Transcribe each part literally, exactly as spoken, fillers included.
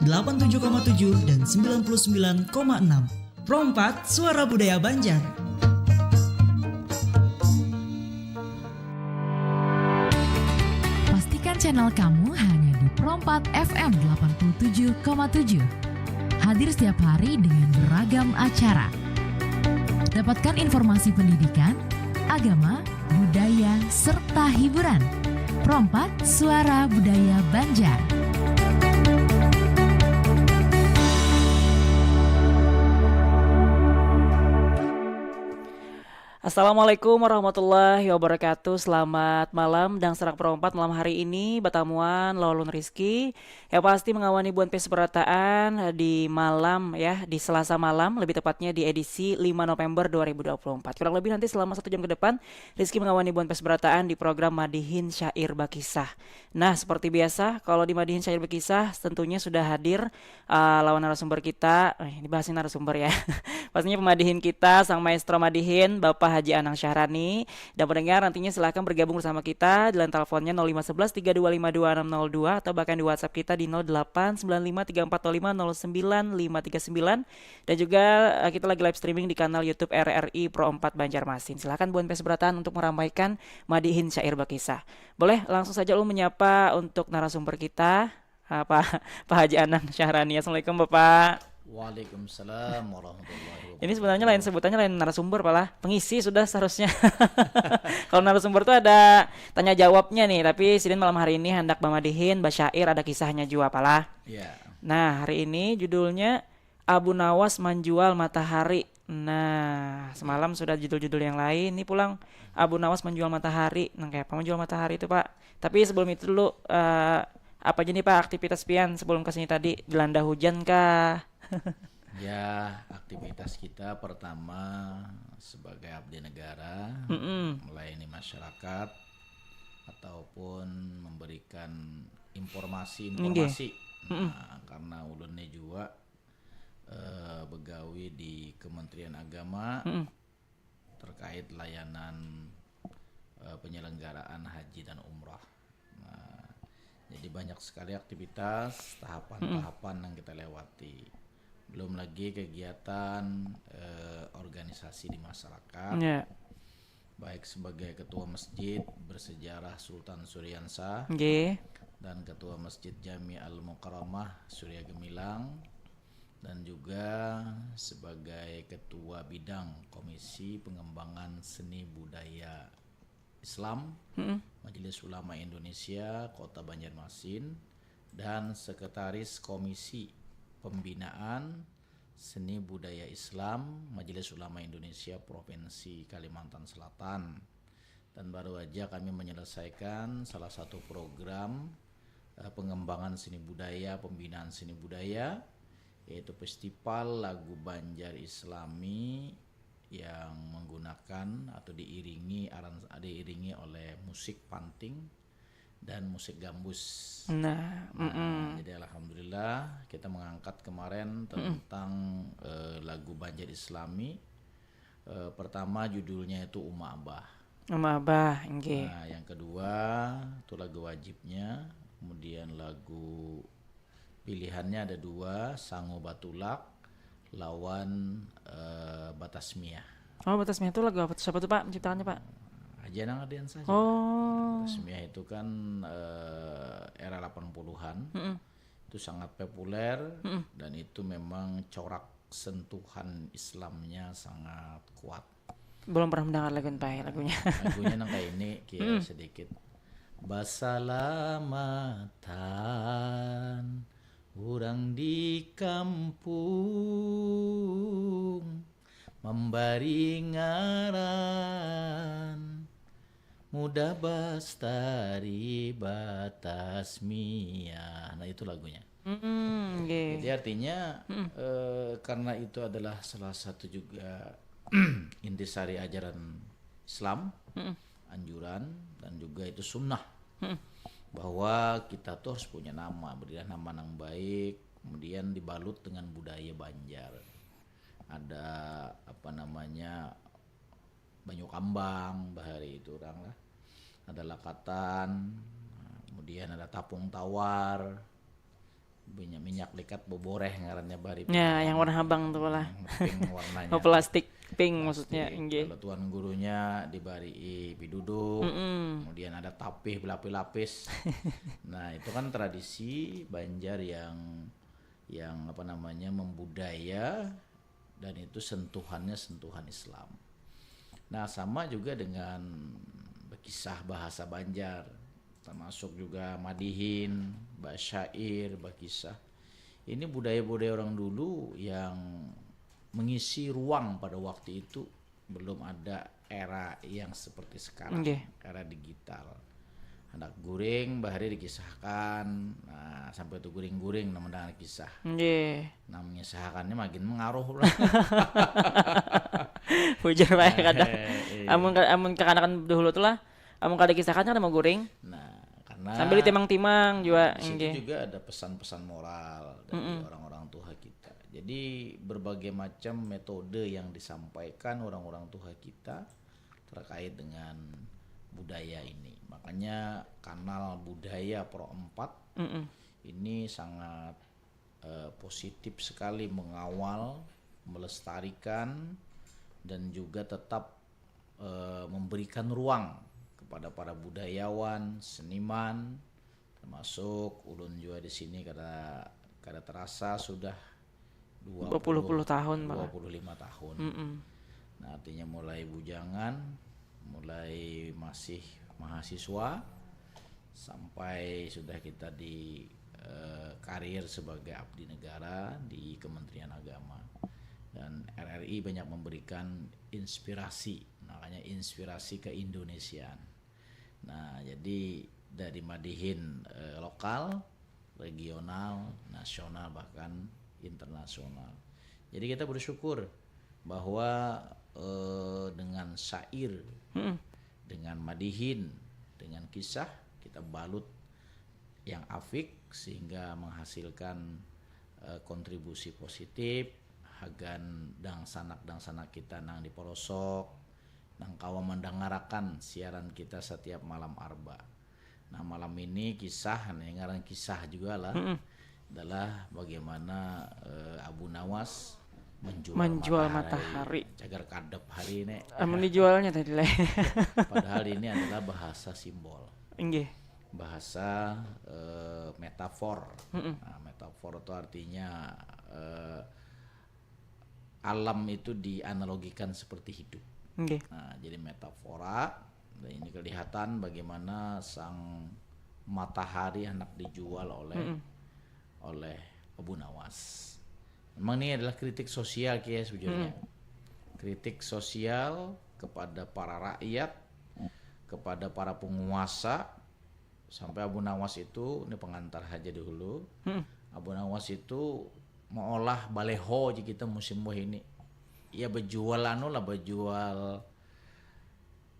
delapan tujuh koma tujuh dan sembilan puluh sembilan koma enam. Pro empat, Suara Budaya Banjar. Pastikan channel kamu hanya di Pro empat F M delapan puluh tujuh koma tujuh. Hadir setiap hari dengan beragam acara. Dapatkan informasi pendidikan, agama, budaya, serta hiburan. Pro empat, Suara Budaya Banjar. Assalamualaikum warahmatullahi wabarakatuh. Selamat malam, Dangsarak Pro empat. Malam hari ini batamuan lawan ulun Rizky, yang pasti mengawani buan pes berataan di malam, ya, di Selasa malam, lebih tepatnya di edisi lima November dua ribu dua puluh empat. Kurang lebih nanti selama satu jam ke depan, Rizky mengawani buan pes berataan di program Madihin Syair Bakisah. Nah, seperti biasa, kalau di Madihin Syair Bakisah, tentunya sudah hadir, uh, lawan narasumber kita. Eh, ini bahasnya narasumber, ya. Pastinya pemadihin kita, sang maestro madihin, Bapak Haji Anang Syahrani. Dan pendengar, nantinya silahkan bergabung bersama kita di line teleponnya nol lima sebelas tiga dua lima dua enam nol dua atau bahkan di WhatsApp kita di nol delapan sembilan lima tiga empat nol lima nol sembilan lima tiga sembilan. Dan juga, eh, kita lagi live streaming di kanal YouTube R R I Pro empat Banjarmasin. Silahkan buan pes berataan untuk meramaikan Madihin Syair Bakisah. Boleh langsung saja ulun menyapa untuk narasumber kita, ah, Pak, Pak Haji Anang Syahrani. Assalamualaikum, Bapak. Waalaikumsalam warahmatullahi wabarakatuh. Ini sebenarnya lain sebutannya, lain narasumber, Pak lah. Pengisi sudah seharusnya. Kalau narasumber tuh ada tanya jawabnya nih, tapi sidin malam hari ini handak bamadihin, basyair, ada kisahnya jua, Pak lah. Ya. Nah, hari ini judulnya Abu Nawas Manjual Matahari. Nah, semalam sudah judul-judul yang lain. Ini pulang Abu Nawas Manjual Matahari. Nang kayak apa manjual matahari itu, Pak? Tapi sebelum itu dulu, eh, apa aja nih, Pak, aktivitas pian sebelum ke sini tadi? Dilanda hujan kah? Ya, aktivitas kita pertama sebagai abdi negara, Mm-mm. melayani masyarakat ataupun memberikan informasi-informasi. Inggih. Mm-mm. Nah, karena ulun ni jua, eh, begawi di Kementerian Agama Mm-mm. terkait layanan, eh, penyelenggaraan haji dan umrah. Nah, jadi banyak sekali aktivitas, tahapan-tahapan yang kita lewati. Belum lagi kegiatan, eh, organisasi di masyarakat. Ya. Baik sebagai ketua masjid bersejarah Sultan Suriansah Nggih. dan ketua Masjid Jami Al Mukarramah Surya Gemilang, dan juga sebagai ketua bidang Komisi Pengembangan Seni Budaya Islam Mm-mm. Majelis Ulama Indonesia Kota Banjarmasin dan sekretaris Komisi Pembinaan Seni Budaya Islam Majelis Ulama Indonesia Provinsi Kalimantan Selatan. Dan baru aja kami menyelesaikan salah satu program, eh, pengembangan seni budaya, pembinaan seni budaya, yaitu Festival Lagu Banjar Islami yang menggunakan atau diiringi aran-, diiringi oleh musik panting dan musik gambus. Nah, Nah, mm-mm. jadi alhamdulillah kita mengangkat kemarin Mm-mm. tentang, eh, lagu Banjar Islami. Eh, pertama judulnya itu Uma Abah. Uma Abah, nggih. Nah, yang kedua itu lagu wajibnya, kemudian lagu pilihannya ada dua, Sangu Batulak lawan, eh, Batasmiah. Oh, Batasmiah itu lagu apa tuh? Siapa tuh, Pak, menciptakannya, Pak? Haji Anang Ardiansah juga. Oh. Batasmiah itu kan, eh, era delapan puluhan. Mm-mm. Itu sangat populer Mm-mm. dan itu memang corak sentuhan Islamnya sangat kuat. Belum pernah mendengar lagu Ntai, lagunya. Lagunya nang kayak ini, kira Mm. sedikit. Basalamatan urang di kampung, mambari ngaran Muda Bastari Batasmiah. Nah, itu lagunya. Mm, nggih. Jadi artinya, Mm. eh, karena itu adalah salah satu juga intisari ajaran Islam, Mm. anjuran, dan juga itu sunnah Mm. bahwa kita tuh harus punya nama, berilah nama yang baik, kemudian dibalut dengan budaya Banjar. Ada apa namanya, banyu kambang bahari itu orang lah. Ada lakatan, kemudian ada tapung tawar, minyak minyak likat beboreh ngarannya bari Ya, yang warna habang tu lah. Pink warnanya. Oh, plastik pink maksudnya, inggih. Kalau tuan gurunya dibari piduduk, Mm-mm. Kemudian ada tapih belapis-lapis. Nah, itu kan tradisi Banjar yang yang apa namanya membudaya dan itu sentuhannya sentuhan Islam. Nah, sama juga dengan berkisah bahasa Banjar, termasuk juga madihin, basyair, berkisah. Ini budaya-budaya orang dulu yang mengisi ruang pada waktu itu, belum ada era yang seperti sekarang, Nggih. Era digital. Anak guring bahari dikisahkan, nah sampai tu guring-guring nang mendengar kisah. Nggih. Nah, mengisahkannya makin mengaruh lah. Bujur bae kadang. Eh, iya. Amun ka- amun kakanakan dahulu tu lah, amun kada kisahkan kada mau guring. Nah, karena Sambil ditimang-timang jua, di situ inggih. Juga ada pesan-pesan moral dari orang-orang tua kita. Jadi berbagai macam metode yang disampaikan orang-orang tua kita terkait dengan budaya ini. Makanya kanal Budaya Pro empat Mm-mm. ini sangat eh, positif sekali mengawal, melestarikan dan juga tetap eh, memberikan ruang kepada para budayawan, seniman, termasuk ulun juga di sini kada kada terasa sudah dua Dua puluh puluh tahun dua malah. Puluh lima tahun. Mm-mm. Nah, artinya mulai bujangan, mulai masih mahasiswa sampai sudah kita di eh, karir sebagai abdi negara di Kementerian Agama. Dan R R I banyak memberikan inspirasi, makanya inspirasi keindonesiaan. Nah, jadi dari madihin eh, lokal, regional, nasional, bahkan internasional. Jadi kita bersyukur bahwa eh, dengan syair, Mm-mm. dengan madihin, dengan kisah, kita balut yang afik sehingga menghasilkan eh, kontribusi positif hagan dangsanak-dangsanak kita nang di pelosok, nang kawa mandangarakan siaran kita setiap malam Arba. Nah, malam ini kisah nih, ngaran kisah juga lah. Mm-mm. Adalah bagaimana eh, Abu Nawas menjual, Menjual matahari. Cagar kadep hari ini. Amun dijualnya tadi lah. Padahal ini adalah bahasa simbol, Inggih. Bahasa eh, metafor. Mm-mm. Nah, metafor itu artinya eh, alam itu dianalogikan seperti hidup. Inggih. Nah, jadi metafora dan ini kelihatan bagaimana sang matahari hendak dijual oleh Mm-mm. oleh Abu Nawas. Memang ini adalah kritik sosial, Ki, ya, sebetulnya. Mm. Kritik sosial kepada para rakyat, kepada para penguasa, sampai Abu Nawas itu, ini pengantar aja dulu. Mm. Abu Nawas itu mengolah baleho aja kita musim wahini. Ia berjual anu lah, berjual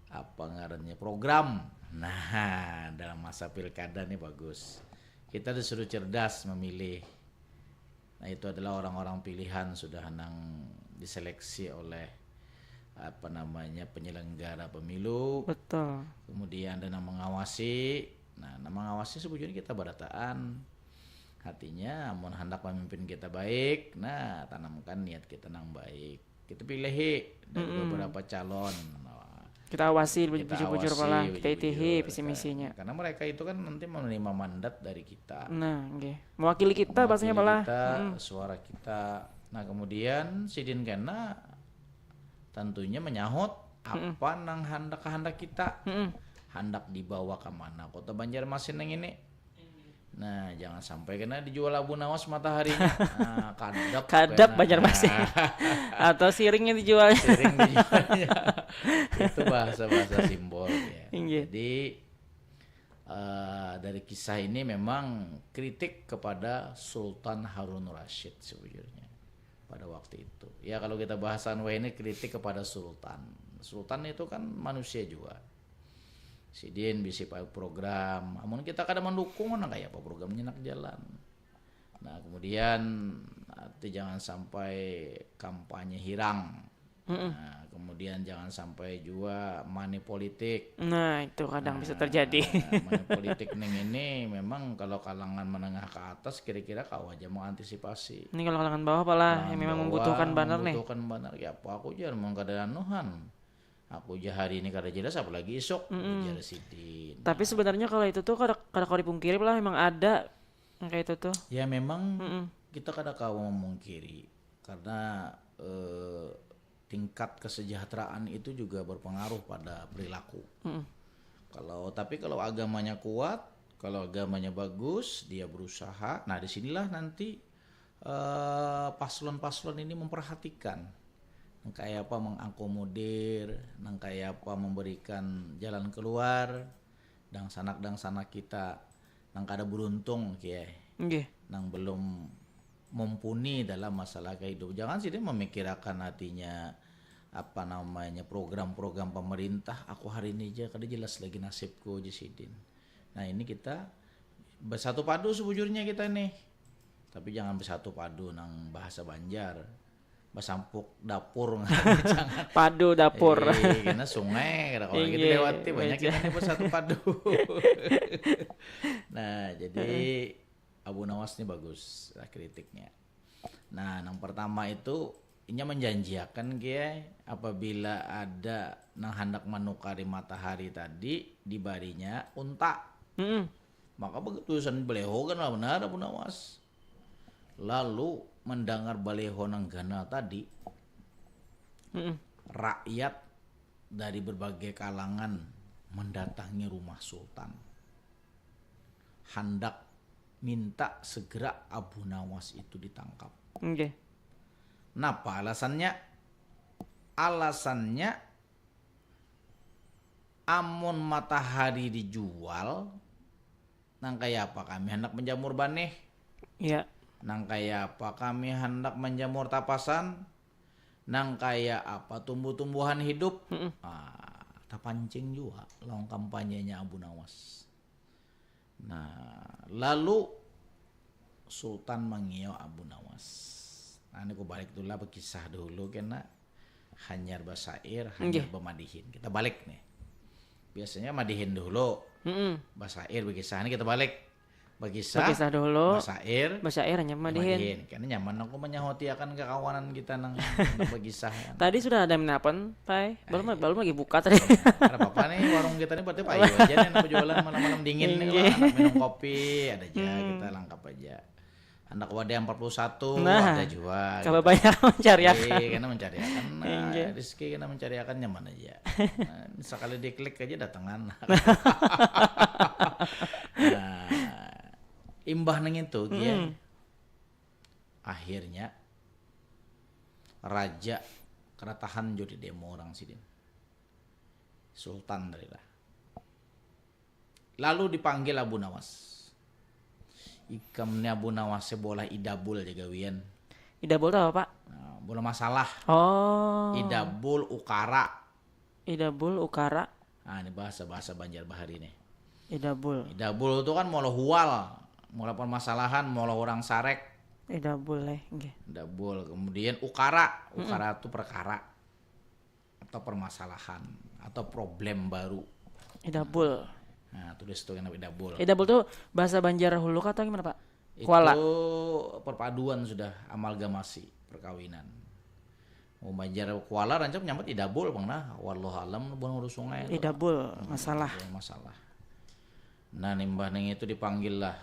apa ngarannya, program. Nah, dalam masa pilkada nih bagus. Kita disuruh cerdas memilih. Nah, itu adalah orang-orang pilihan sudah nang diseleksi oleh apa namanya, penyelenggara pemilu. Betul. Kemudian ada nang mengawasi. Nah, nang mengawasi sebujurnya kita barataan. Artinya, amun handak pemimpin kita baik, nah, tanamkan niat kita nang baik. Kita pilihi dari Mm-mm. beberapa calon. Nah, Kita awasi kita bujur-bujur awasi pala, kita bujur-bujur. itihi visi misinya. Karena mereka itu kan nanti menerima mandat dari kita. Nah, nggih. Mewakili kita Mewakili bahasanya pala. kita, Mm-mm. Suara kita. Nah, kemudian sidin kena tentunya menyahut apa nang handak kehendak kita. Mm-mm. Handak dibawa ke mana kota Banjarmasin yang ini? Nah, jangan sampai kena dijual Abu Nawas mataharinya. Nah, kadap Kadap kena. Banjarmasin. Atau siringnya dijualnya. Siring dijualnya. Itu bahasa-bahasa simbol ya. Inggih. Jadi eh, dari kisah ini memang kritik kepada Sultan Harun Rashid sebujurnya pada waktu itu. Ya, kalau kita bahasan wah ini kritik kepada sultan. Sultan itu kan manusia juga. Sidin bisi pa- program, amun kita kada mendukung, nah kayak apa programnya nak jalan. Nah, kemudian nanti jangan sampai kampanye hirang. Mm-mm. Nah, kemudian jangan sampai juga money politik. Nah, itu kadang bisa Nah, terjadi. Money politik ning ini memang kalau kalangan menengah ke atas kira-kira kawa aja mau antisipasi. Ini kalau kalangan bawah apalah yang memang Bawah membutuhkan banar nih. Membutuhkan banar ya apa aku jar mau kada anuhan. Aku aja hari ini kada jelas apalagi isuk Mm-mm. ujar sidin. Tapi sebenarnya kalau itu tuh kada kada kawa dipungkiri lah, memang ada yang kayak itu tuh. Ya memang Mm-mm. kita kada kawa memungkiri karena eh, tingkat kesejahteraan itu juga berpengaruh pada perilaku. Mm-mm. Kalau tapi kalau agamanya kuat, kalau agamanya bagus, dia berusaha. Nah, di sinilah nanti eh, paslon-paslon ini memperhatikan nang kayak apa mengakomodir, nang kayak apa memberikan jalan keluar, dangsanak-dangsanak kita nang kada beruntung, kiai, Nggih. nang belum mumpuni dalam masalah kehidupan. Jangan sih dia memikirakan hatinya apa namanya program-program pemerintah. Aku hari ini aja kada jelas lagi nasibku aja sidin. Nah, ini kita bersatu padu sebujurnya kita nih. Tapi jangan bersatu padu nang bahasa Banjar. Basampuk dapur jangan. Padu dapur. Eh, karena sungai kada kalau kita Iya, lewati banyak baca. Kita nih bersatu padu. Nah, jadi Abu Nawas ini bagus lah kritiknya. Nah, yang pertama itu inya menjanjiakan kiai apabila ada nang hendak menukari matahari tadi dibarinya unta. Mm-mm. Maka begitu san beleho kan lah benar Abu Nawas. Lalu mendengar baleho nang ganal tadi, Mm-mm. rakyat dari berbagai kalangan mendatangi rumah sultan. Hendak minta segera Abu Nawas itu ditangkap. Nggih. Napa alasannya? Alasannya amun matahari dijual, nang kaya apa kami hendak menjamur baneh? Ya. Nang kaya apa kami hendak menjamur tapasan? Nang kaya apa tumbuh-tumbuhan hidup? Mm-mm. Ah, tapancing jua lawan kampanyenya Abu Nawas. Nah, lalu Sultan mangiau Abu Nawas. Nah, ini ku balik dulu lah bekisah dahulu kena hanyar basair, hanyar Nggih. Bamadihin. Kita balik nih. Biasanya madihin dahulu, Mm-mm. basair bekisah. Ini kita balik. Bekisah, Bekisah dahulu. Basair, Basair hanya madihin. Madihin. Karena nyaman aku menyahutiakan ke kawanan kita nang nang bekisah. Tadi sudah ada menapan, Pai. Belum belum lagi buka tadi. Ada apa-apa nih warung kita nih berarti payu aja nih nang jualan malam-malam dingin nih Inggih. lah. Anak minum kopi ada aja kita lengkap aja. Anak wadah empat puluh satu Nah, ada juga. Kalau banyak mencari Iya, karena mencari akan nah, Inggih. Rizky karena mencari akan nyaman aja. Nah, sekali diklik aja datangan. Nah, imbah nang itu, Gia, Mm-mm. akhirnya raja keratahan jadi demo orang sidin. Sultan tadi lah. Lalu dipanggil Abu Nawas. Ikam ni Abu Nawas bola idabul aja gawian. Idabul itu apa, Pak? Nah, bola masalah. Oh. Idabul ukara. Idabul ukara. Nah, ini bahasa-bahasa Banjar bahari nih. Idabul. Idabul itu kan molo hual, molo permasalahan, molo orang sarek. Idabul eh, nggih. Idabul. Kemudian ukara. Ukara itu perkara atau permasalahan atau problem baru. Idabul. Nah, tulis tuh kenapa idabul. Idabul tuh bahasa Banjar Hulu atau gimana, Pak? Itu Kuala. Perpaduan sudah amalgamasi perkawinan. Mau Banjar Kuala rancak nyambat idabul bang nah. Wallahu alam bukan urus sungai. Idabul masalah. Ada masalah. Nah, nimbah nang itu dipanggil lah.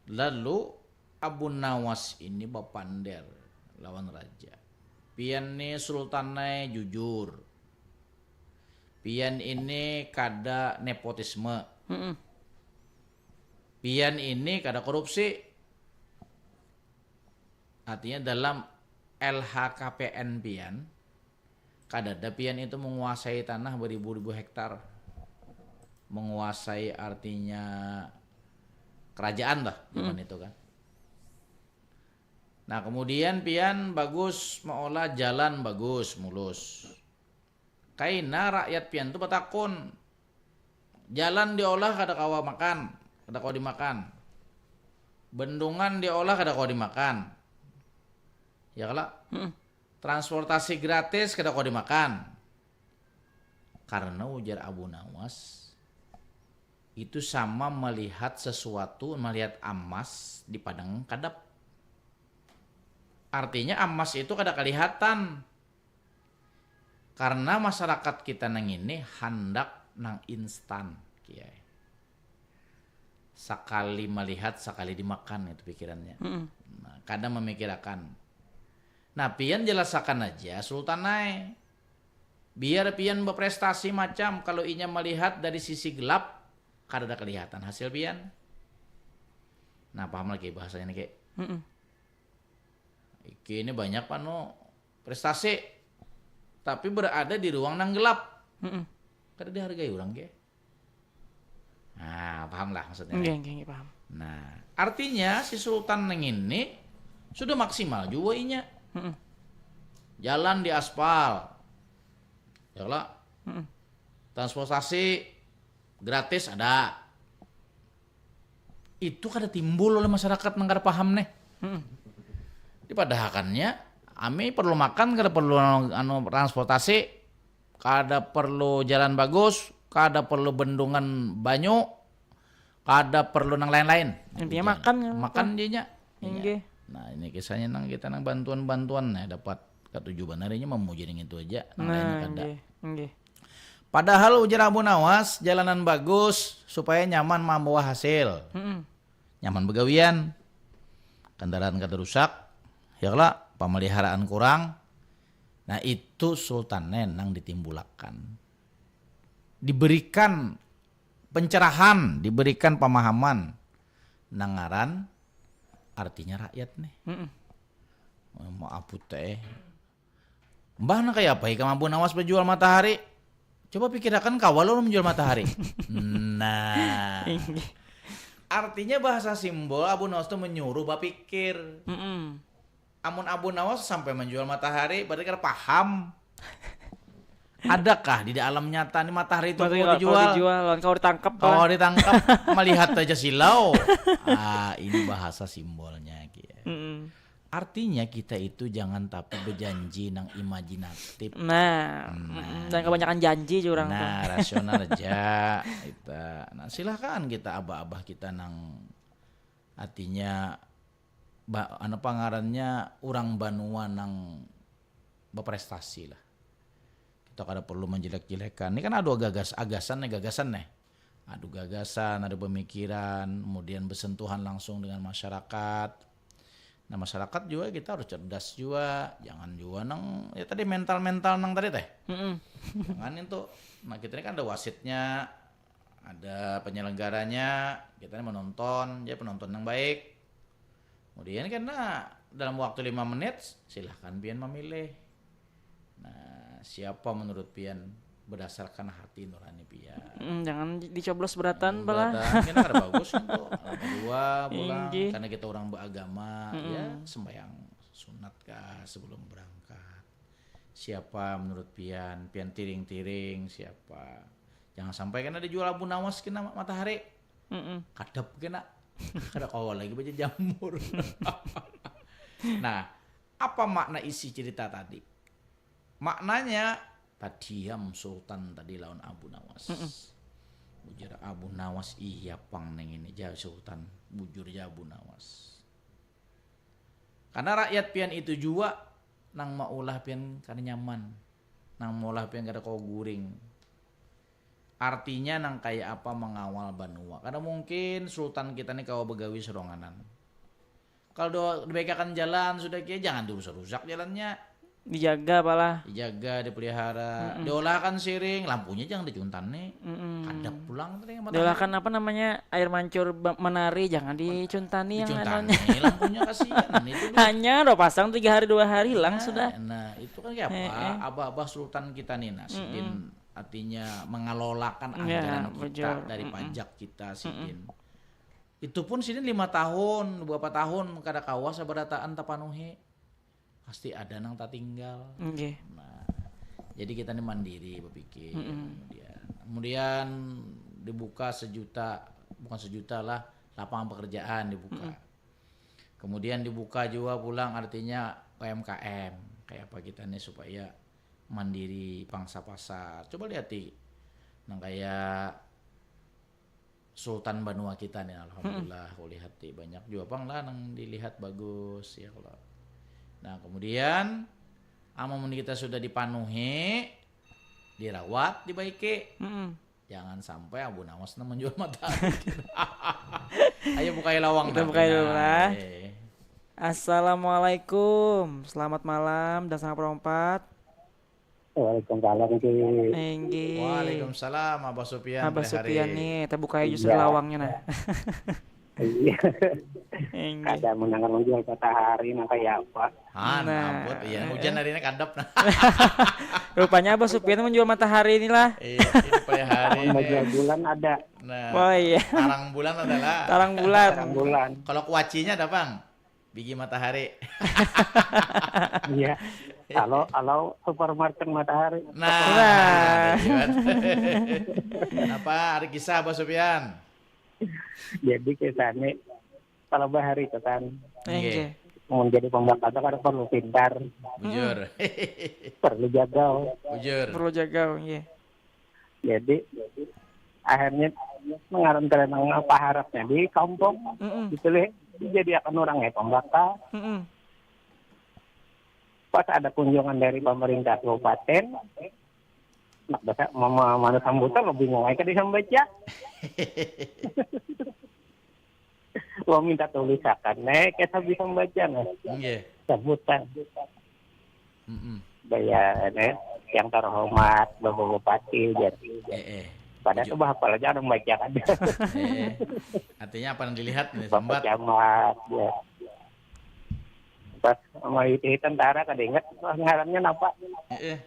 Lalu Abu Nawas ini bapander lawan raja. Pian ni sultan ai jujur. Pian ini kada nepotisme. Mm-mm. Pian ini kada korupsi. Artinya dalam L H K P N pian, kadada pian itu menguasai tanah beribu-ribu hektar. Menguasai artinya kerajaan lah zaman itu kan. Nah, kemudian pian bagus meolah jalan bagus, mulus. Kaina rakyat pian tu batakun, jalan diolah kada kawa makan, kada kawa dimakan. Bendungan diolah kada kawa dimakan. Ya kala? Mm-mm. Transportasi gratis kada kawa dimakan. Karena ujar Abu Nawas, itu sama melihat sesuatu, melihat amas di padang kadap. Artinya amas itu kada kelihatan. Karena masyarakat kita nang ini handak nang instan, kiai. Sakali melihat, sakali dimakan itu pikirannya. Mm-mm. Nah, kada memikirakan. Nah, pian jelasakan aja Sultan ai. Biar pian berprestasi macam, kalau inya melihat dari sisi gelap, kada ada kelihatan hasil pian. Nah, paham lagi bahasanya nih, Ki? Mm-mm. Iki ini banyak panu prestasi, tapi berada di ruang nang gelap. Mm-mm. Kada dihargai orang, Ki. Nah, paham lah maksudnya. Nggih, nggih, nggih, paham. Nah, artinya si Sultan nang ini sudah maksimal juga inya. Mm-mm. Jalan di aspal. Ya lah. Mm-mm. Transportasi gratis ada. Itu kada timbul oleh masyarakat nang kada paham nih. Mm-mm. Dipadahakannya, ami perlu makan, kada perlu anu, anu, transportasi, kada perlu jalan bagus, kada perlu bendungan banyu, kada perlu nang lain-lain. Intinya makan, kan? Makan jadinya. Inggih. Nah, ini kisahnya nang kita nang bantuan-bantuan ya dapat katuju banar inya memuji nang itu aja, nang lainnya Nah, kada. Inggih, inggih. Padahal ujar Abu Nawas, jalanan bagus supaya nyaman mambawa hasil. Mm-mm. Nyaman begawian, kendaraan kada rusak, ya kala, pemeliharaan kurang. Nah, itu Sultan nang ditimbulakan. Diberikan pencerahan, diberikan pemahaman. Nang ngaran artinya rakyat nih. Mm-mm. Maaf teh. Mbah, nang kaya apa ikam Abu Nawas bejual matahari? Coba pikirakan, kawa lo menjual matahari. Nah. Artinya bahasa simbol Abu Nawas tuh menyuruh bapikir. Mm-mm. Amun Abu Nawas sampai menjual matahari, berarti kada paham. Adakah di alam nyata ni matahari itu Berarti mau kalau dijual? Dijual, lawan kalau ditangkap Kalau lah. Ditangkap, melihat aja silau. Ah, ini bahasa simbolnya, Ki. Mm-mm. Artinya kita itu jangan tapi bejanji nang imajinatif. Nah, Nah. mm-mm. Dan kebanyakan janji juga orang tuh. Nah, rasional aja kita. Nah, silahkan kita abah-abah kita nang artinya ba, anu pangarannya orang banua nang berprestasi lah. Kita kada perlu menjelek-jelekan. Ini kan adu gagas, agasan nih, gagasan nih. Adu gagasan, adu pemikiran, kemudian bersentuhan langsung dengan masyarakat. Nah, masyarakat juga kita harus cerdas juga, jangan juga nang ya tadi mental-mental nang tadi teh. Mm-mm. Jangan itu. Nah, kita ini kan ada wasitnya, ada penyelenggaranya, kita ini menonton, jadi penonton yang baik. Kemudian karena dalam waktu lima menit, silahkan pian memilih. Nah, siapa menurut pian berdasarkan hati nurani pian? Mm, jangan dicoblos beratan belah. Beratan, kan kada bagus itu. Kedua pulang, Inggih. Karena kita orang beragama, Mm-mm. Ya sembahyang sunat kah sebelum berangkat? Siapa menurut pian? Pian tiring-tiring siapa? Jangan sampai kena dijual Abu Nawas kena matahari. Mm-mm. Kadap kena. Kada kawa lagi baca jamur. Nah, apa makna isi cerita tadi? Maknanya, tadiam Sultan tadi lawan Abu Nawas. Mm-mm. Ujar Abu Nawas, iya pang neng ini, ja Sultan. Bujur ja Abu Nawas. Karena rakyat pian itu jua nang maulah pian kada nyaman, nang maulah pian kada kawa guring. Artinya nang kaya apa mengawal banua. Kada mungkin Sultan kita ni kawa begawi soranganan. Kalau do, dibekakan jalan sudah kia, jangan dirusak-rusak jalannya. Dijaga apalah. Dijaga, dipelihara, diolahakan siring, lampunya jangan dicuntani. Mm-mm. Kadap pulang tadi yang Diolahakan apa namanya, air mancur ba- menari, jangan dicuntani yang Dicuntani anaknya. Lampunya kasihan itu. Hanya udah pasang tiga hari dua hari hilang sudah. Nah, itu kan kayak apa? Eh, eh. Abah-abah Sultan kita nih, nah, sidin artinya mengelolakan Iya, anggaran kita bujur. dari Mm-mm. Pajak kita, sidin. Itu pun sidin lima tahun, berapa tahun kada kawa sabarataan tapanuhi. Pasti ada nang tatinggal. Nggih. Nah, jadi kita ini mandiri berpikir. Kemudian, kemudian dibuka sejuta, bukan sejuta lah, lapangan pekerjaan dibuka. Kemudian dibuka juga pulang artinya U M K M. kayak apa kita nih supaya mandiri pangsa pasar. Coba lihat di nang kayak Sultan Banua kita nih, alhamdulillah kulihat di banyak juga pang lah nang dilihat bagus ya kalau. Nah, kemudian amun kita sudah dipanuhi, dirawat, dibaiki. Mm-mm. Jangan sampai Abu Nawas nang menjual matahari. Ayo bukai lawang. Kita nah, bukai dulu nah, lah. Eh. Assalamualaikum. Selamat malam, Dasar Perompat. Waalaikumsalam Ki. Inggih. Waalaikumsalam Abah Supian. Abah Boleh hari. Supian nih, kita bukai justru Iya. lawangnya nah. Iya. Inggih. Kada mendengar menjual matahari nang kayak apa. Ah, Nah. Nambut, iya. Hujan hari ini kadap nah. Rupanya Abah Supian menjual matahari inilah. Iya, ini pada hari Mau jual ini. Bulan ada. Nah, Oh iya. Tarang bulan adalah. Tarang bulan. Tarang Bulan. Kalau kuacinya ada bang, biji matahari. Iya. Kalau kalau supermarket Matahari. Nah, Nah. iya. Apa hari kisah Abah Supian? Jadi kisahnya kalau bahari itu kan Inggih. menjadi pembakar itu kan perlu pintar, Bujur. perlu jagau. Bujur. Perlu jagau, inggih. Jadi akhirnya mengaran kalian apa harapnya di kampung Mm-mm. gitu leh. Jadi akan orangnya pembakar. Mm-mm. Pas ada kunjungan dari pemerintah kabupaten, nak basa mama mana sambutan lo bingung aja disambaca. Lo minta tulisakan nih kita bisa baca nih Nggih. sambutan. Mm-mm. Daya nih yang terhormat Bapak Bupati jadi. Eh eh. Padahal tuh apa aja orang baca kan. Eh eh. Artinya apa yang dilihat nih Bapak sambat? Camat ya. Pas sama itu tentara kada ingat wah, ngarannya napa. Eh eh.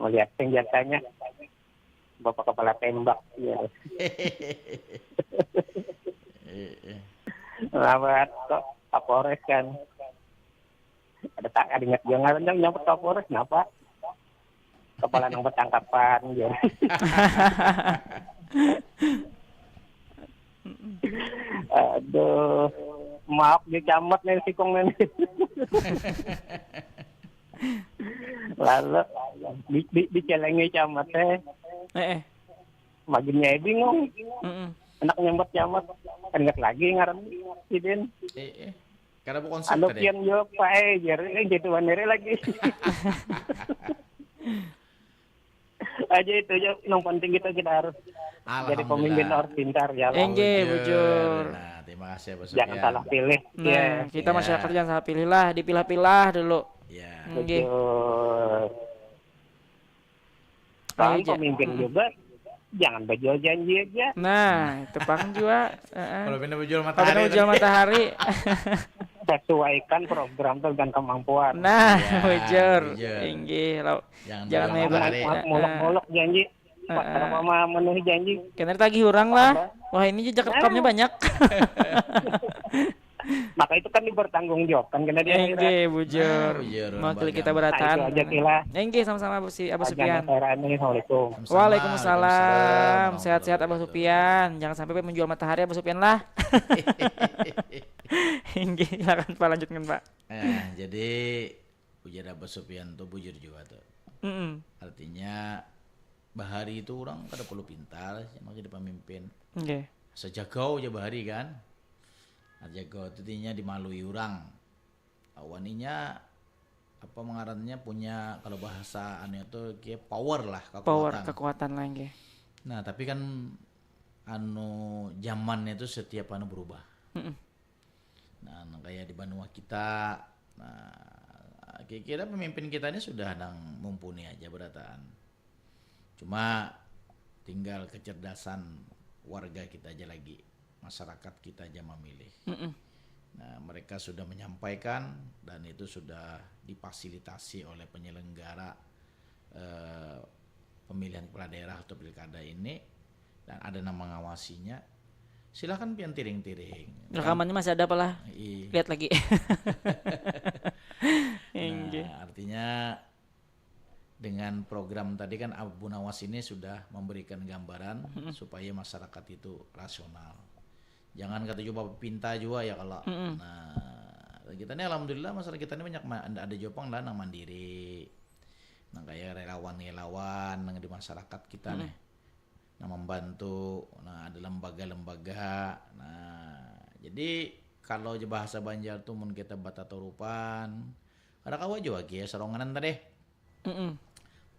Melihat senjatanya Bapak Kepala Tembak ya. Eh eh. Lawat kok Kapolres kan. Ada tak ada ingat juga ngarannya nyampe Kapolres napa? Kepala nang bertangkapan ya. Aduh, maaf di camat nih sikung nih. Lalu di di dicelengi camat teh, Eh eh. maginnya bingung. Mm-mm. Anak nyambat camat, ingat lagi ngaran sidin. Eh eh. Kada bukonsep Anu tadi. Kian jawab Pak eh jar eh gitu banere lagi. Aja itu aja yang penting kita kita harus jadi pemimpin Alhamdulillah. Harus pintar ya lah. Enggih, bujur. Nah, terima kasih Abah Jangan Sofyan. Salah pilih. Nah, Ya. kita Ya. Masyarakat jangan salah pilih lah, dipilah-pilah dulu. Ya. Enggih. Betul. Ayo Kan aja. Pemimpin juga jangan berjual janji aja. Nah, itu pang juga. Heeh. Kalau pindah berjual Kalau matahari. pindah berjual matahari. Sesuaikan program tuh dengan kemampuan. Nah, Ya, bujur. bujur. Inggih, lo. Jangan Jangan berjual mebel. matahari. Heeh. Muluk-muluk janji. Heeh. Kenapa memenuhi janji? Kena tagih orang lah. Wah, ini jejak rekamnya banyak. Maka itu kan dipertanggungjawabkan kena di akhirat. Enggih, bujur. Nah, bujur, Mewakili bangga. kita Nah, berataan. itu aja sih lah. Enggih, sama-sama Bu si Abah Aja Supian. Assalamualaikum. Waalaikumsalam Waalaikumsalam. warahmatullahi Sehat-sehat Abah wabarakatuh. Supian. Jangan sampai menjual matahari Abah Supian lah. Enggih, silakan Pak lanjutkan Pak. Eh, jadi ujar Abah Supian tuh bujur juga tuh. Mm-mm. Artinya bahari itu orang kada perlu pintar sih makin pemimpin. Enggih. Sejagau aja bahari kan. Nah, jagau itu artinya dimalui orang. Awan inya apa mengarannya punya kalau bahasa anu itu kayak power lah Power kekuatan. Kekuatan lah enggih. Nah, tapi kan anu zamannya itu setiap anu berubah. Mm-mm. Nah, nang kayak di banua kita, nah kira-kira pemimpin kita ini sudah nang mumpuni aja berataan. Cuma tinggal kecerdasan warga kita aja lagi, masyarakat kita aja memilih. Mm-mm. Nah, mereka sudah menyampaikan dan itu sudah difasilitasi oleh penyelenggara eh, pemilihan kepala daerah atau pilkada ini dan ada yang mengawasinya. Silakan pian tiring-tiring. Rekamannya masih ada apalah? Ih. Lihat lagi. Enggih. Nah, artinya dengan program tadi kan Abu Nawas ini sudah memberikan gambaran supaya masyarakat itu rasional. Jangan kata juga pinta juga ya kalau. Mm-mm. Nah, Kita nih alhamdulillah masyarakat kita nih banyak ma- ada, ada juga pang lah nang mandiri, nang kayak relawan-relawan nang di masyarakat kita nih, nang membantu, nah ada lembaga-lembaga. Nah jadi kalau je bahasa Banjar tuh mun kita bataturupan, kada kawa jua kia soronganan tadeh. Mm-mm.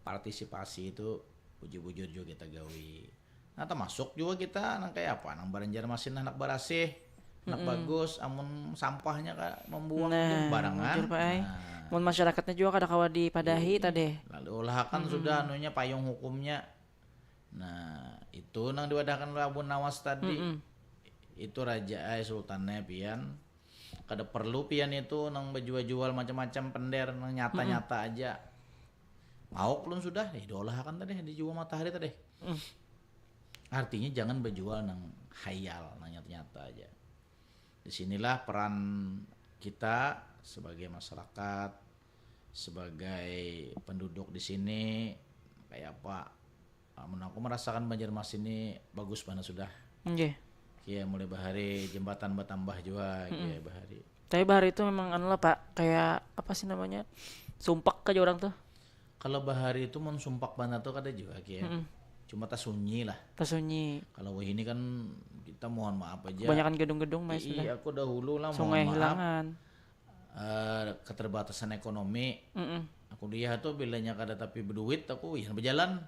Partisipasi itu bujur-bujur juga kita gawi. Nah termasuk juga kita nang kayak apa, nang Banjarmasin anak barasih, anak bagus, amun sampahnya ka membuang Nah, barangan. Bujur, Pak, ai. Nah, Mun masyarakatnya juga kada kawa dipadahi tadeh. Lalu ulahakan sudah anunya payung hukumnya. Nah itu nang diwadahkan oleh Abu Nawas tadi. Itu raja ai, sultannya pian. Kada perlu pian itu nang bajual-jual macam-macam pender, nang nyata-nyata aja. Lauk lun sudah, eh, diolahakan tadeh, dijual matahari tadeh. Artinya jangan bajual nang hayal, nang nyata-nyata aja. Di sinilah peran kita sebagai masyarakat, sebagai penduduk di sini, kayak apa. Amun aku merasakan Banjarmasin ini bagus banget sudah. Nggih. Kia mulai bahari jembatan bertambah juga kia bahari. Tapi bahari itu memang anu lah, Pak, kayak apa sih namanya? Sumpek aja orang tuh. Kalau bahari itu mun sumpek banget tuh kada juga kia. Cuma tasunyi lah. Tasunyi. Kalau wahini kan kita mohon maaf aja. Kebanyakan gedung-gedung, Mas. Iya, aku dahulu lah mohon Sungai maaf. Hilangan. Eh, keterbatasan ekonomi. Mm-mm. Aku dia tuh bilanya kada tapi berduit aku ya berjalan.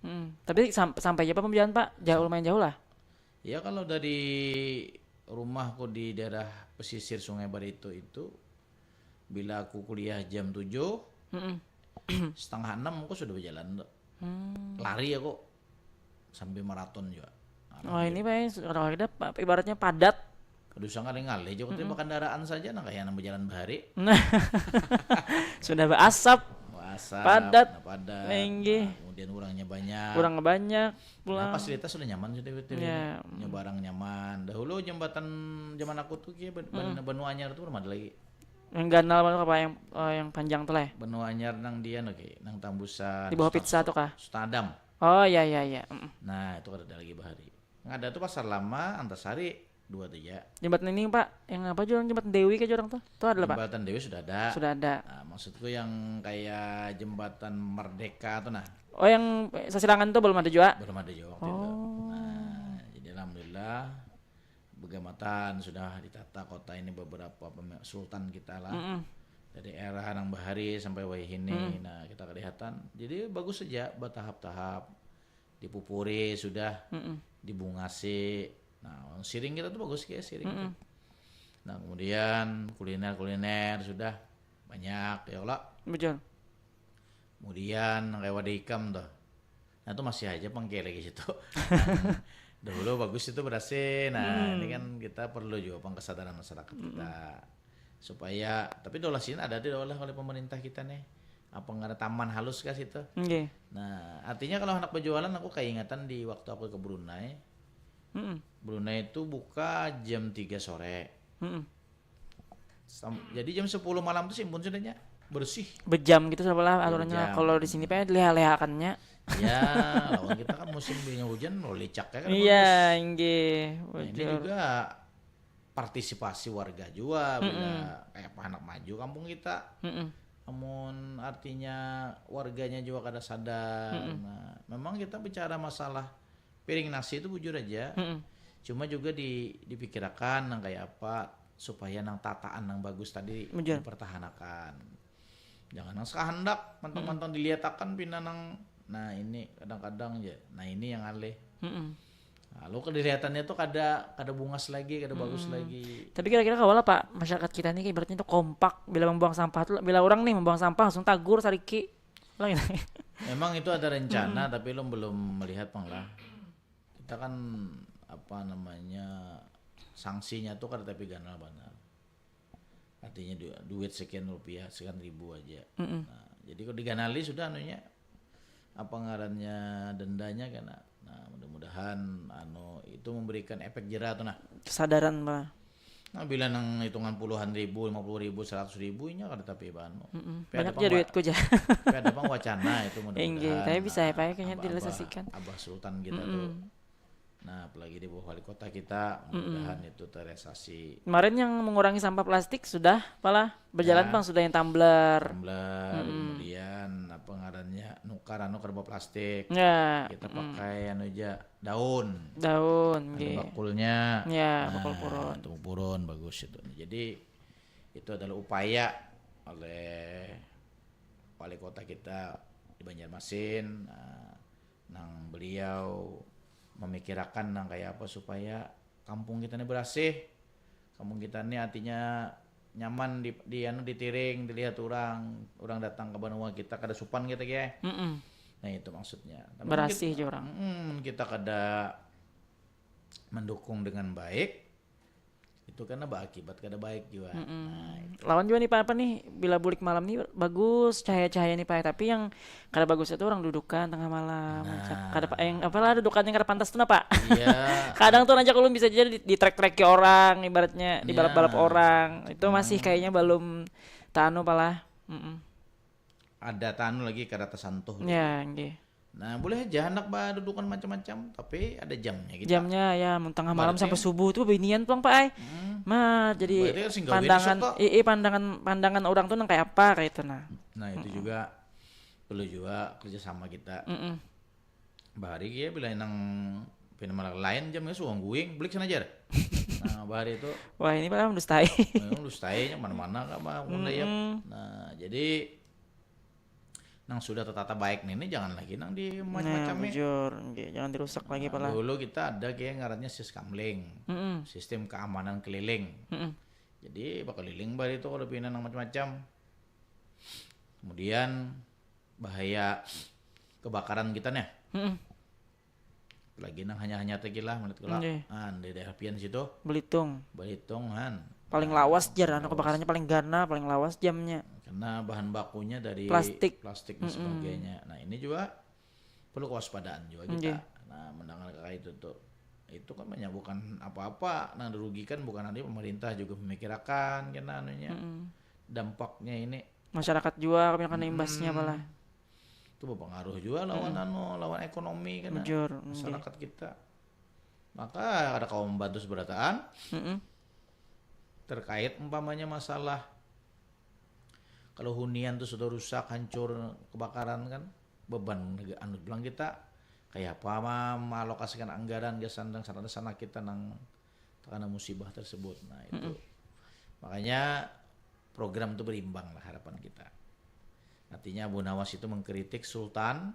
Mm. Tapi sam- sampai aja apa jalan, Pak? Jauh, lumayan jauh lah. Ya kalau dari rumahku di daerah pesisir Sungai Barito itu, bila aku kuliah jam tujuh, Mm-mm. setengah enam aku sudah berjalan tuh. Hmm. Lari aku sambil maraton juga. Wah, ini Pak, kalau kita pa- ibaratnya padat. Aduh sangat ngalih juga tuh kendaraan saja nang kayak nang berjalan bahari. Sudah berasap. Wah, asap, Padat. Nah, padat. Inggih. Nah, kemudian orangnya banyak. Kurang banyak Nah, pulang. Fasilitas sudah nyaman sudah betul Ya. Nyebarang nyaman. Dahulu jembatan zaman aku tuh kia ben- ben- benua anyar tuh belum ada lagi. Yang ganal banget apa yang eh, yang panjang tuh lah ya? Benua anyar nang dia oke, nang tambusan. Di bawah pizza tuh kah? Stadam. Oh, ya, ya, ya. Mm-mm. Nah, itu kada ada lagi bahari. Nggak ada tuh Pasar Lama, Antasari, dua tuh ya. Jembatan ini, Pak, yang apa juga jembatan Dewi kah orang tuh? Tuh ada lah, Pak. Jembatan Dewi sudah ada. Sudah ada. Nah, maksudku yang kayak jembatan Merdeka tuh nah, Oh, yang sasilangan tuh belum ada juga. Belum ada juga waktu itu. Oh. Nah, jadi alhamdulillah begamatan sudah ditata kota ini beberapa pem- sultan kita lah. Mm-mm. Dari era nang bahari sampai wayahini. Nah, kita kelihatan. Jadi bagus saja bertahap-tahap. Dipupuri sudah, Mm-mm. dibungasi. Nah, siring kita tuh bagus kayak siring tuh. Nah, kemudian kuliner-kuliner sudah banyak ya Allah. Betul. Kemudian kayak wadah ikam tuh. Nah, itu masih aja pangke lagi situ. Dahulu bagus itu berhasil. Nah, ini kan kita perlu juga pang kesadaran masyarakat kita. Supaya, tapi dolah sini ada di dolah oleh pemerintah kita nih. Apa nggak ada taman halus kah situ? Nggih. Nah, artinya kalau anak berjualan aku kayak ingatan di waktu aku ke Brunei. Mm-mm. Brunei itu buka jam tiga sore. Mm-mm. Sam- jadi jam sepuluh malam tuh simpun sudahnya bersih. Bejam gitu sebelah aturannya. Bejam. Kalau di sini Pak leha-lehakannya. Ya, lawan kita kan musim banyak hujan, lo licak ya kan. Iya, nggih. Nah, ini Bujur. Juga partisipasi warga juga bila kayak apa anak maju kampung kita. Mm-mm. Namun artinya warganya juga kada sadar. Nah, memang kita bicara masalah piring nasi itu bujur aja. Mm-mm. Cuma juga di dipikirakan nang kayak apa supaya nang tataan nang bagus tadi Bujur. Dipertahankan. Jangan nang sekahandak mantang-mantang diliatakan pina nang nah ini kadang-kadang aja. Nah, ini yang alih. Mm-mm. Lalu kediliatannya tuh kada kada bungas lagi, kada bagus lagi. Tapi kira-kira kawa lah, Pak, masyarakat kita nih ibaratnya tuh kompak bila membuang sampah tuh, bila orang nih membuang sampah langsung tagur sariki. Lah gitu. Memang itu ada rencana tapi lo belum melihat pang lah. Kita kan apa namanya sanksinya tuh kada tapi ganal banar. Artinya du- duit sekian rupiah, sekian ribu aja. Mm-mm. Nah, jadi kalau diganali sudah anunya apa ngarannya dendanya kena. Nah, mudah-mudahan anu itu memberikan efek jerah tuh nah. Kesadaran, Pak. Nah, bila nang hitungan puluhan ribu, lima puluh ribu, seratus ribu inya kada tapi anu. Mm-mm. Tapi ada Banyak pang aja wa- duitku aja. Tapi ada pang wacana itu mudah-mudahan. Inggih, tapi bisa ya, Pak, ya, kayaknya Abah- direalisasikan. Abah, Abah Sultan kita tuh. Mm-mm. Nah, apalagi di bawah wali kota kita, mudah-mudahan itu terrealisasi. Kemarin yang mengurangi sampah plastik sudah, apalah, berjalan Ya. pang sudah yang tumbler. Tumbler, kemudian apa ngarannya, nukar anu kada bawa plastik. Ya, Kita pakai anu aja, daun. daun, Ada nggih. Bakulnya. Ya, Nah, bakul purun. Itu purun bagus itu. Jadi itu adalah upaya oleh wali kota kita di Banjarmasin, nah, nang beliau memikirakan nang kayak apa supaya kampung kita ini berasih, kampung kita ini artinya nyaman di, di anu, ditiring, dilihat orang, orang datang ke banua kita kada supan kita, ge. Mm-mm. Nah, itu maksudnya. Tapi Berasih kita, jua orang. Mm, kita kada mendukung dengan baik, itu karena berakibat kada baik juga. Nah, itu. Lawan juga nih Pak, apa nih, bila bulik malam nih bagus cahaya-cahaya nih Pak, tapi yang kada bagus itu orang dudukan tengah malam. Kada pa- yang apalah, dudukan yang kada pantas tuh napa? Iya. Kadang tuh aja ulun bisa jadi di, ditrek-treki orang, ibaratnya dibalap-balap Ya. orang. Itu masih kayaknya belum tanu palah. Mm-mm. Ada tanu lagi kada tersentuh. Ya, nggih. Nah, boleh aja anak badudukan macam-macam, tapi ada jamnya kita. Jamnya ya, mun tengah malam Berarti sampai subuh tuh binian pulang Pak ai. Hmm. Mah jadi Berarti kan sing gawin pandangan, susah, toh. Ii, pandangan, pandangan orang tuh nang kayak apa kayak itu nah. Nah, itu juga perlu juga kerjasama kita. Mm-mm. Bahari ya bila nang pina malah lain jamnya suang guing, balik sana aja. Nah, bahari itu Wah, ini padahal mendustai. memang dustainya mana-mana kah mah mun dayap. Nah, jadi nang sudah tertata baik nih, ini jangan lagi nang di Nah, macam-macam ya. Bujur, nggih, jangan dirusak lagi Nah, pala. dulu kita ada kayak ngarannya Siskamling, Mm-mm. sistem keamanan keliling. Mm-mm. Jadi bakal keliling bahari itu kalau pina nang macam-macam. Kemudian bahaya kebakaran kita nih. Mm-mm. Lagi nang hanya-hanya teh gila menurut kula. Nggih. Han, di daerah pian situ Belitung. Belitung, han. Paling lawas jar anu kebakarannya, paling gana, paling lawas jamnya. Karena bahan bakunya dari Plastik. plastik dan sebagainya. Nah, ini juga perlu kewaspadaan juga kita. Nah, mendengar kayak itu tuh, itu kan banyak bukan apa-apa, nah, dirugikan bukan nanti pemerintah juga memikirakan kena anunya, dampaknya ini. Masyarakat juga kebanyakan imbasnya pala. Itu berpengaruh juga lawan anu, lawan ekonomi kan, Bujur, nggih. Masyarakat kita. Maka ada kaum membantu seberataan Mm-mm. terkait umpamanya masalah kalau hunian tuh sudah rusak, hancur, kebakaran kan, beban nega-, anu bilang kita kayak apa ma-, mengalokasikan anggaran gasan dan sana kita nang terkena musibah tersebut. Nah, itu. Makanya program itu berimbang lah harapan kita. Artinya Abu Nawas itu mengkritik Sultan.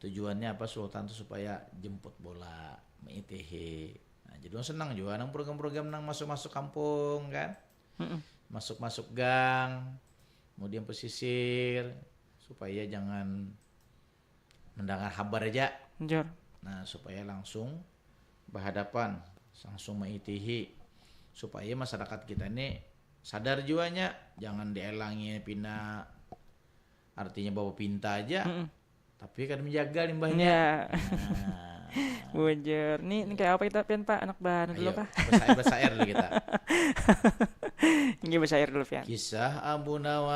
Tujuannya apa Sultan itu supaya jemput bola, mengitihi. Nah, jadi orang senang juga nang program-program nang masuk-masuk kampung kan. Mm-mm. Masuk-masuk gang, kemudian pesisir supaya jangan mendengar kabar aja. Bujur. Nah, supaya langsung berhadapan, langsung mengitihi supaya masyarakat kita ini sadar juanya, jangan dielangi pina artinya bawa pinta aja, Mm-mm. tapi kada menjaga limbahnya. Ya. Nah, Bujur. Nih, ini kayak apa kita pian Pak? Anak bahan dulu ayo, kah? Bersair, bersair dulu kita. Ini bersair dulu pian. Kisah Abu Nawas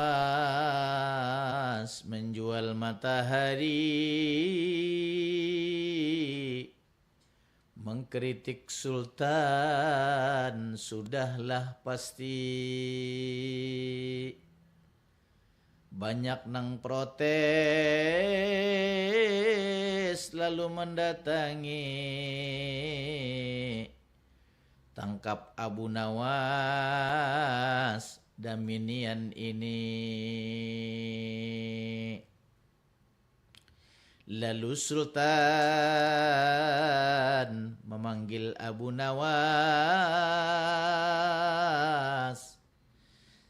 menjual matahari, mengkritik Sultan sudahlah pasti. Banyak nang protes lalu mendatangi, tangkap Abu Nawas daminian ini. Lalu Sultan memanggil Abu Nawas,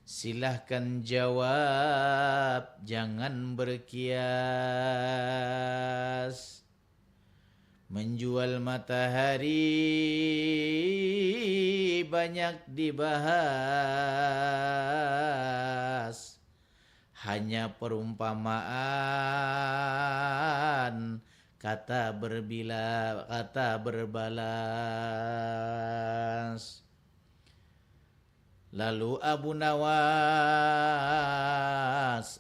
silahkan jawab, jangan berkias. Menjual matahari banyak dibahas, hanya perumpamaan, kata berbila, kata berbalas. Lalu Abu Nawas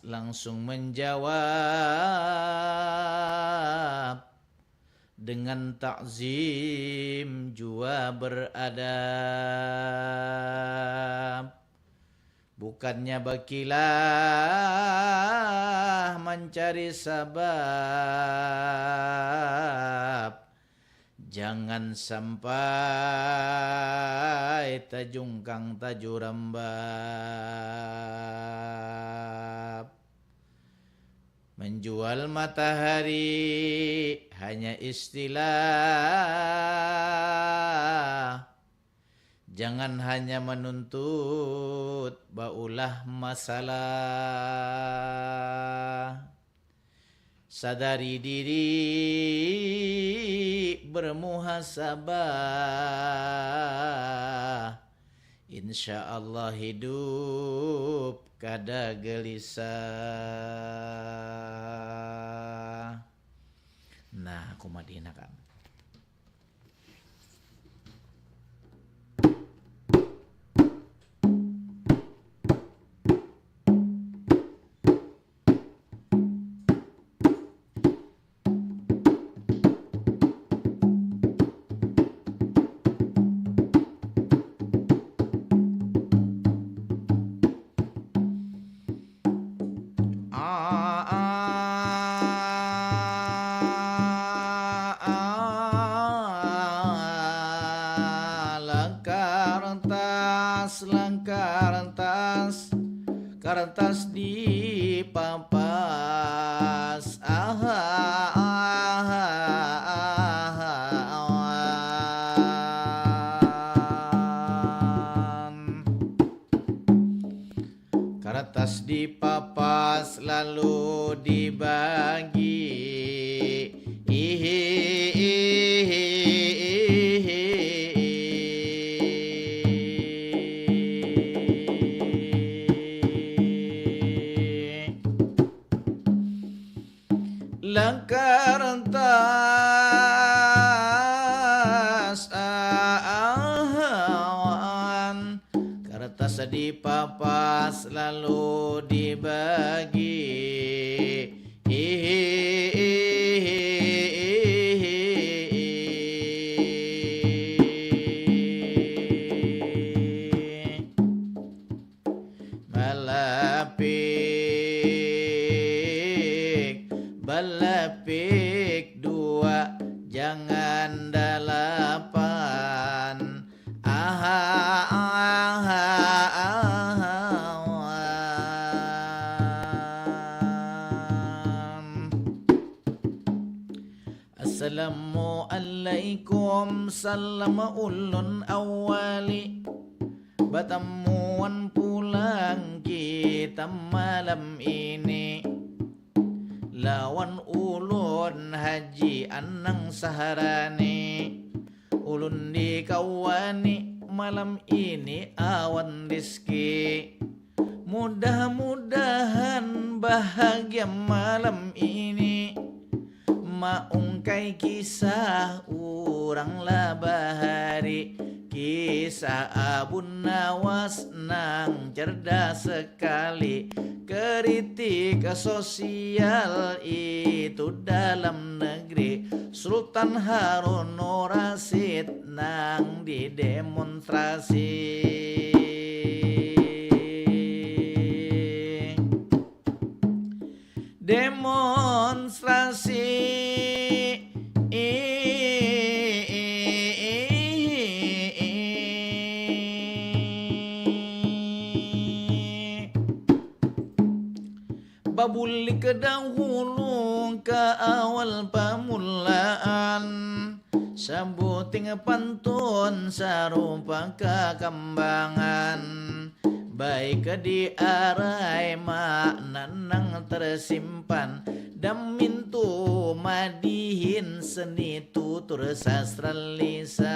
langsung menjawab, dengan takzim jua beradab. Bukannya bakilah mancari sabab, jangan sampai tajungkang tajurambab. Menjual matahari hanya istilah. Jangan hanya menuntut baulah masalah. Sadari diri bermuhasabah. Insya Allah hidup kada gelisah. Nah, aku madinakan. Langkartas, langkartas, kartas dipapas. Aha, aha, aha, awan. Kartas dipapas lalu dibagi. Ihi, ihi, ihi. Langkartas awan, kartas dipapas lalu dibagi. Ihi, ihi, ihi. Malapik, balapik dua, jangan dalapan. Aha, aha, aha, wan. Assalamualaikum, salam ulun awali. Batamuan pulang kita malam ini lawan ulun Haji Anang Saharani. Ulun dikawani malam ini awan Rizki. Mudah-mudahan bahagia malam ini. Maungkai kisah urang lah bahari. Kisah Abun Nawas nang cerdas sekali. Kritik sosial itu dalam negeri. Sultan Harun Rasid nang didemonstrasi. Demonstrasi. Babulik ke dahulu ke awal pamulaan. Sabuting pantun sarupa kakambangan. Baik diarai makna nang tersimpan. Damintu madihin seni tutur sastra lisan.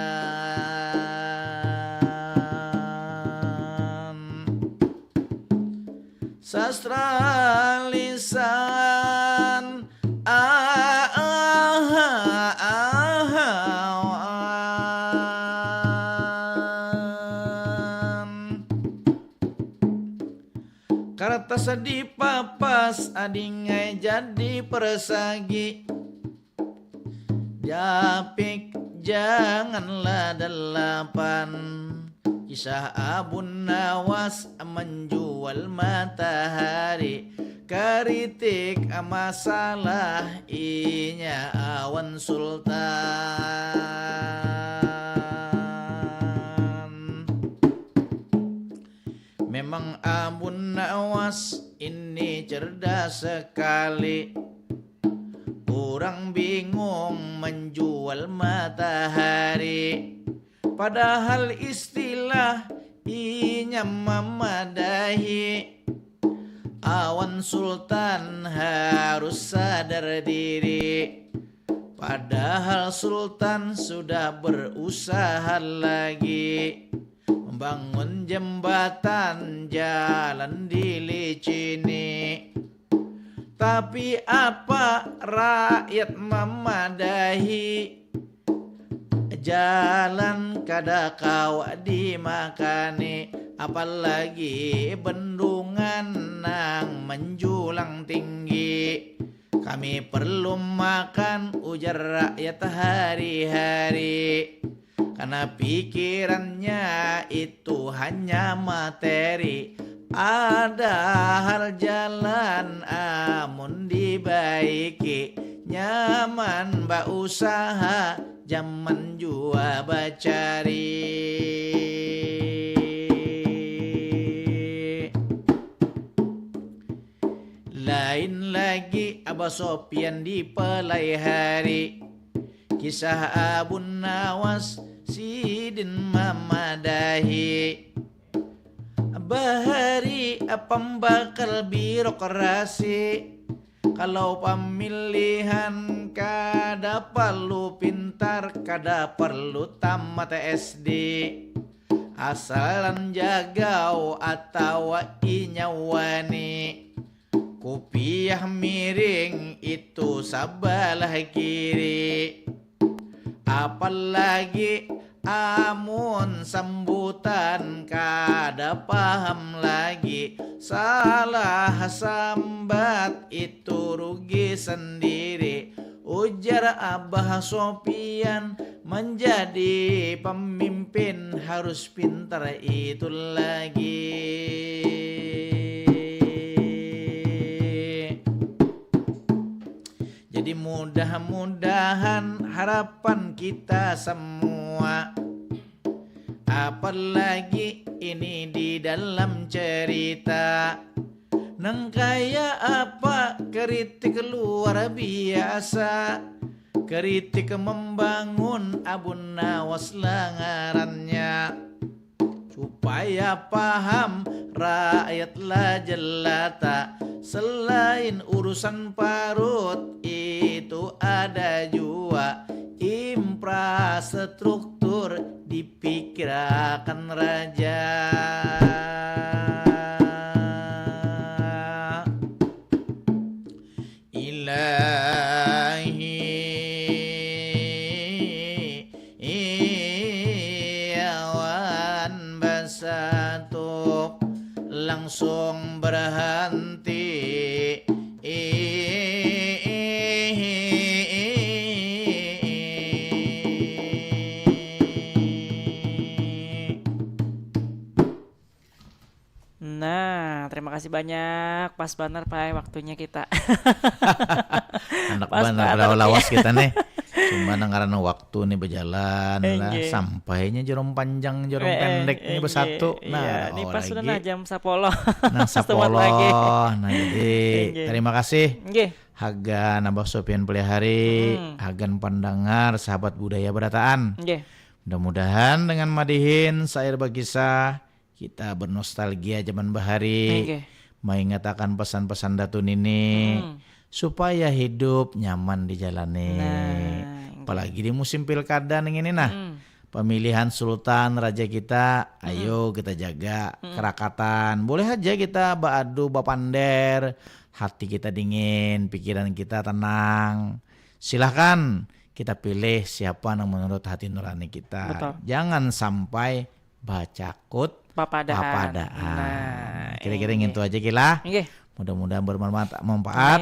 Sastra lisan. Ah, ah, ah, ah, ah. Kartas dipapas adingai jadi persagi. Japik, janganlah dalapan. Kisah Abun Nawas manjual matahari, karitik masalah inya awan sultan. Memang Abun Nawas ini cerdas sekali. Urang bingung manjual matahari, padahal istilah inya mamadahi. Awan sultan harus sadar diri, padahal sultan sudah berusaha lagi membangun jembatan, jalan dilicini. Tapi apa rakyat mamadahi, jalan kada kawa dimakani, apalagi bendungan nang menjulang tinggi. Kami perlu makan, ujar rakyat hari-hari. Karena pikirannya itu hanya materi. Ada hal jalan amun dibaiki, nyaman bausaha, jaman jua bacari. Lain lagi Abah Sopian di pelai hari. Kisah Abun Nawas sidin mamadahi. Bahari pambakal birokrasi. Kalau pamilihan kada perlu pintar, kada perlu tamat S D. Asalan jagau atawa inya wani. Kupiah miring itu sabalah kiri. Apalagi amun sambutan kada paham lagi, salah sambat itu rugi sendiri. Ujar Abah Sopian, menjadi pemimpin harus pintar itu lagi. Jadi mudah-mudahan harapan kita semua, apalagi ini di dalam cerita, nang kaya apa kritik luar biasa, kritik membangun Abun Nawas lah ngarannya. Supaya paham rakyat lah jelata, selain urusan parut itu ada jua infrastruktur dipikirakan raja. Ilahi awan basatuk langsung berhenti. Nah, terima kasih banyak. Pas banar, Pai, waktunya kita. Anak Pas banar, banar lawas kita nih. Cuma nang karena waktu nih berjalan lah, sampainya jarum panjang, jarum eh, pendek eh, nih bersatu. Nah, iya. Ini pas sudah nah jam sepuluh. Nah, sepuluh. Nah, jadi terima kasih. Hagan Abah Sopian Pelihari, hmm. Hagan pendengar, sahabat budaya berataan. Mudah-mudahan dengan madihin sair bakisah kita bernostalgia zaman bahari, okay. Maingat akan pesan-pesan Datu Nini, hmm. Supaya hidup nyaman dijalani. Nah, apalagi di musim pilkada nih ini nah. Hmm. Pemilihan sultan raja kita, hmm. Ayo kita jaga hmm. Kerakatan. Boleh aja kita baadu, bapander, hati kita dingin, pikiran kita tenang. Silahkan kita pilih siapa yang menurut hati nurani kita. Betul. Jangan sampai bacakut papadaan. Papadaan. Nah, kira-kira ngintu aja kila. Nggih. Mudah-mudahan bermanfaat.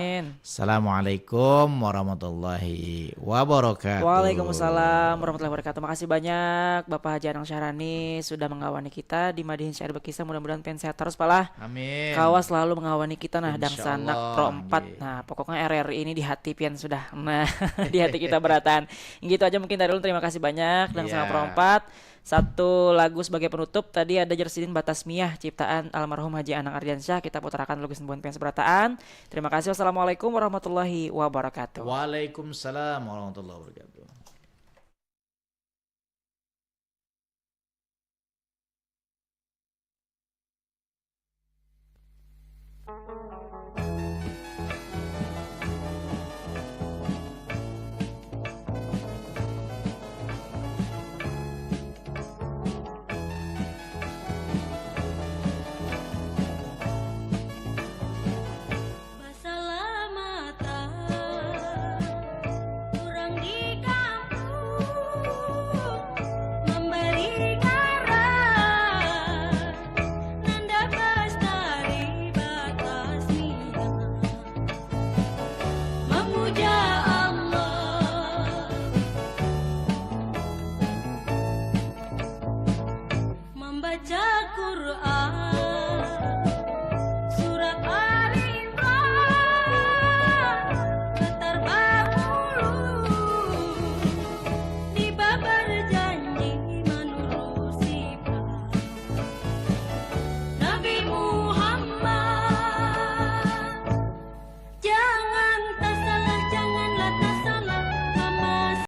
Amin. Assalamualaikum warahmatullahi wabarakatuh. Waalaikumsalam warahmatullahi wabarakatuh. Makasih banyak Bapak Haji Anang Syahrani sudah mengawani kita di Madihin Syair Berkisah. Mudah-mudahan pian sehat terus, Pak lah. Amin. Kawa selalu mengawani kita, nah, dangsanak Pro empat. Nah, pokoknya R R I ini di hati pian sudah. Nah, di hati kita berataan. Gitu aja mungkin dari ulun. Terima kasih banyak dangsanak Pro empat. Satu lagu sebagai penutup, tadi ada Jersidin Batasmiah ciptaan almarhum Haji Anang Ardiansyah. Kita putarakan lagu sentuhan pian seberataan. Terima kasih. Wassalamualaikum warahmatullahi wabarakatuh. Waalaikumsalam warahmatullahi wabarakatuh.